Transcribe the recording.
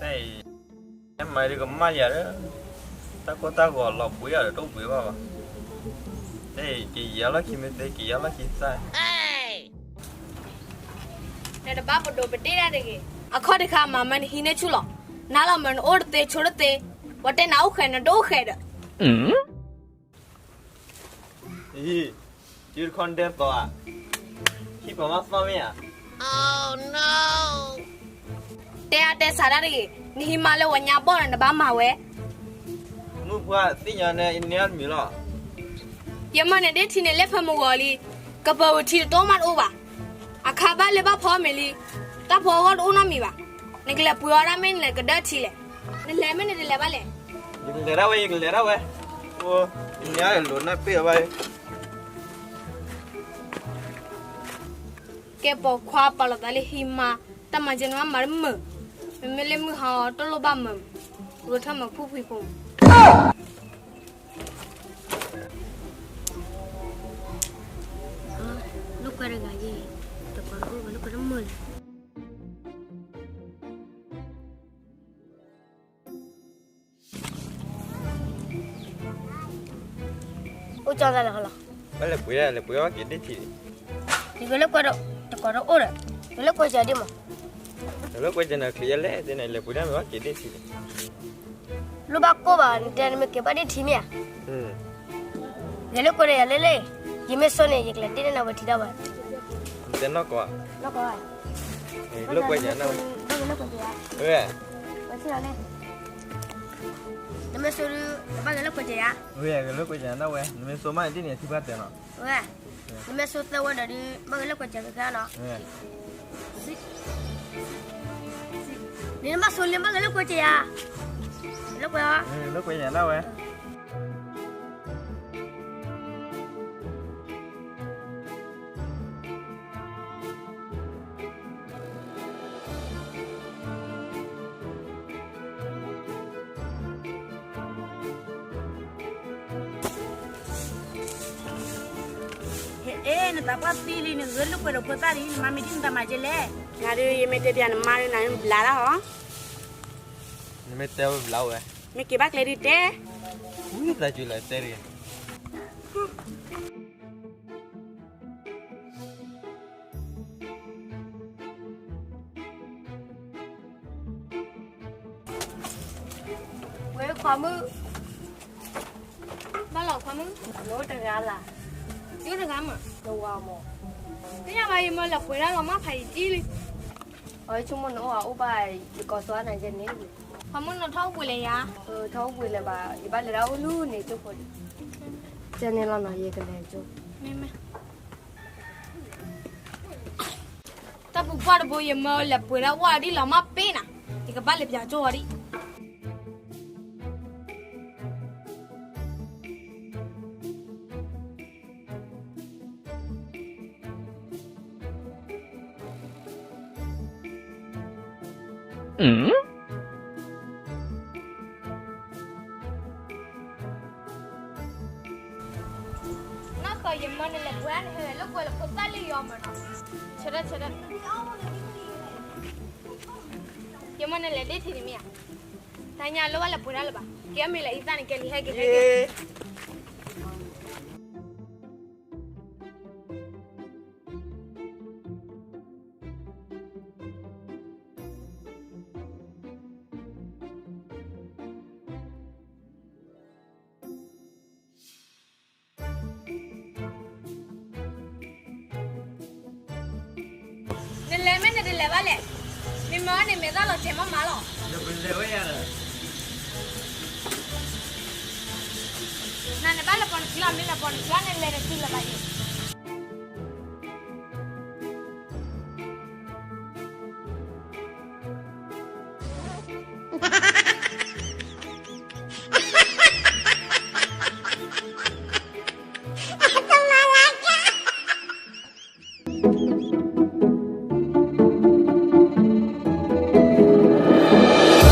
တၢ်အံၤ မၤဒ်ကမၣ်ယၤဒီး တၢ်ကိၢ်တၢ်ဂီၤလီၤဘှံးယၤဒီးတအိၣ်ဘှံးဘၣ်ဘၣ်. တၢ်အံၤ ကယၤလီၢ်ခံမ့ၢ်သ့ ကယၤလီၢ်ခံသၣ် နတဘၣ်ပဒိးပတ့ၢ်တၢ်တဂ့ၤ. အခီၣ်တခါမၤမၢနဟံးန့ၢ်ဆူၣ်လီၤ. နၤလီၤမၢနအိၣ်တသ့ဆိတသ့, ပှၤတဲနၤအိၣ်ဃဲးနတအိၣ်ဃဲးဒီး အံၤ တုၤတခီနတဲသီဧါ, ဟံၣ်ပှၤမၤသီမ့ၢ်ဧါ. တဲအါတဲစှၤတၢ်တဂ့ၤ, နဟံးမါလၢပှၤညါဘီၣ်န့ၣ် နဘၣ်မၤဝဲ. မုၢ်ပှၢ်သ့ၣ်ညါနဲအံၤန့ၢ်အီၤတမံၤလီၤ. ယမၢနဒ့ထံန့ၣ် လၢဖၢမုၢ်ဂီၤလံ, ကပၢၤဝံၤထံတတိၢ်မးတအိၣ်ဘၣ်. အခါဘၣ်လၢဘၣ်ဖီမ့ၤလံ, တၢ်ဖီအဂီၢ်တအိၣ်နီတမံၤဘၣ်. နကလဲၤပှ့ၤအီၣ်ဒၣ်မ့ၢ်နကဒၢထံလဲၣ်. နလဲၤမ့ၢ်နတလဲၤဘၣ်လဲၣ်. ယကလဲၤဒၣ်ဝဲ ယကလဲၤဒၣ်ဝဲ. အိ ယန့ၢ်အီၤလိၤနၢ်ပ့ၢ်အီၤဘၣ်. ကဲပိာ်ခွါပာ်လီၤသးလၢဟံးမါ, တၢ်မၤကဲန့ၣ်မးမၤတမုာ်, မ့မ့ၢ်လၢမုၢ်ဟါအီၤတလိၣ်ဘၣ်မုာ်, ရိထၢၣ်မုာ်ဖှံဖှံဖိမး. လိာ်ကွဲတဂၤယဲ, တကွၢ်တအိၣ်ဘၣ် လိာ်ကွဲတမုာ်လၢၤ. အိၣ်ကၠီသးလၢဟီလီၤ. ဘၣ်လဲၤပှ့ၤဒၣ် လဲၤပှ့ၤအီၣ်က့ၤဒ့ထံန့ၣ်. ယဂဲၤလိာ်ကွဲဒီး တကိးတအိၣ်ဒီး, ဂဲၤလိာ်ကွဲကဲဒ့မး. ဂဲၤလိာ်ကွဲကဲန့ၣ် ချံးယဲလဲၣ် သ့န့ၣ် လဲၤပှ့ၤဒၣ်မ့ၢ်အီၣ်က့ၤဒ့ထံန့ၣ်. လိၣ်ဘၣ်ကိၢ်ဘၣ် နတဲနမ့ၢ်ကဲဘၣ်ဒ့ထံမ့ၢ်ဧါ. ဂဲၤလိာ်ကွဲဒီးယၤလဲၣ်လဲၣ်, ယမ့ၢ်ဆိန့ၣ် ယကလဲၤတ့ၢ်န့ၢ်နၤဝဲထံဒၣ်ဝဲ. နတဲနီၢ်ကီးဧါ. နီၢ်ကီးဧါ. လိာ်ကွဲကဲန့ၣ်ဝဲ. ဘၣ်ဂဲၤလိာ်ကွဲကဲဧါ. ဝဲ နမ့ၢ်ဆိဒုး ဘၣ်ဂဲၤလိာ်ကွဲကဲဧါ. ဝဲ ဂဲၤလိာ်ကွဲကဲန့ၣ်ဝဲ နမ့ၢ်ဆိမးန့ၣ်ဒ်န့ၣ် ထံၣ်ဘၣ်တဲနီၤ. ဝဲ နမ့ၢ်ဆိသၢဝဲဒီးဒုး ဘၣ်ဂဲၤလိာ်ကွဲကဲဖဲဖဲနီၤ. နမ့ၢ်ဆိလၢဘၣ်ဂဲၤလိာ်ကွဲကဲဧါ. လိာ်ကွဲဧါ. လိာ်ကွဲကဲန့ၣ်ဝဲ. ဟဲ နသးပှၢ်သံလံ နဂဲၤလိာ်ကွဲဒီးဖိသၣ်လံ နမၤမ့ၢ်ဒ်နတၢ်မၤကဲလဲၣ်. နၤဒုး ယမ့ၢ်တဲပျးနမါဒုး နၤမ့ၢ်ဘျးတၢ်ဟီ. နမ့ၢ်တဲဝဲဘျးဝဲ, မ့ၢ်က့ၤဘၣ်ကျဲဒုးတဲ, ဝံသးစူၤလၢတဲတဂ့ၤ. ဝဲခွါမုၣ်, ဘၣ်လီၤခွါမုၣ်, နအိၣ်တဂၤလၢ်, ယအိၣ်တဂၤမး, နဝၤမး, သ့ၣ်ညါဘၣ် ယမၢလၢပှဲၤဒၣ်လီၤမၢ်ဖးယံာ်တံၢ်လံ. အဝဲဆိကမိၣ်နအိၣ်အအိၣ်ဘၣ်, ယကိးဆိနၤယဲန့ၣ်, ခွါမုၣ်နထီၣ်အိၣ်ဘှံးလၢယၤ, ထီၣ်အိၣ်ဘှံးလၢၤဘၣ်, ယဘၣ်လဲၤဒၣ်အိၣ်လူၤန့ၣ်ကၠိဖိလံ, ကဲန့ၣ်လီၤနီၤ ယကလဲၤကၠိ. တၢ်ပူၤကွၢ်တဘိ ယမၢလဲၤပှဲၤဒၣ်ဝဲဒ်လီၤမၢ်ပ့ၢ်နၤ, ယကဘၣ်လဲၤပၠးကၠိဝဲဒံး. နီၢ်ကီၢ် ယမၢနလဲၤပှဲၤနဟဲလိာ်ကွဲလၢဖိသၣ်လံယီၤမၢ်နီၤ, ဆၢထၢၣ်ဆၢထၢၣ်, ယမၢနလဲၤဒ့ထံန့ၣ်မ့ၢ်ဧါ, တၢ်ညါလိၣ်ဘၣ်လဲၤပှဲၤဒၣ်လၢၤဘၣ်, ကဲအမ့ၢ်လၢအံသၣ်န့ၣ် ကဲလံဟဲက့ၤဟဲက့ၤ. နလဲၤမ့ၢ်နတလဲၤဘၣ်လဲၣ်, မ့ၢ်မၤန့ၣ် မဲာ်သၣ်လီၤစဲးမးမးလီၤ. နၤနဘၣ်လဲၤပိာ်နခံလီၤ, မ့ၢ်လဲၤပိာ်နခံလီၤ နလဲၤတတုၤလၢၤဘၣ်ယဲ.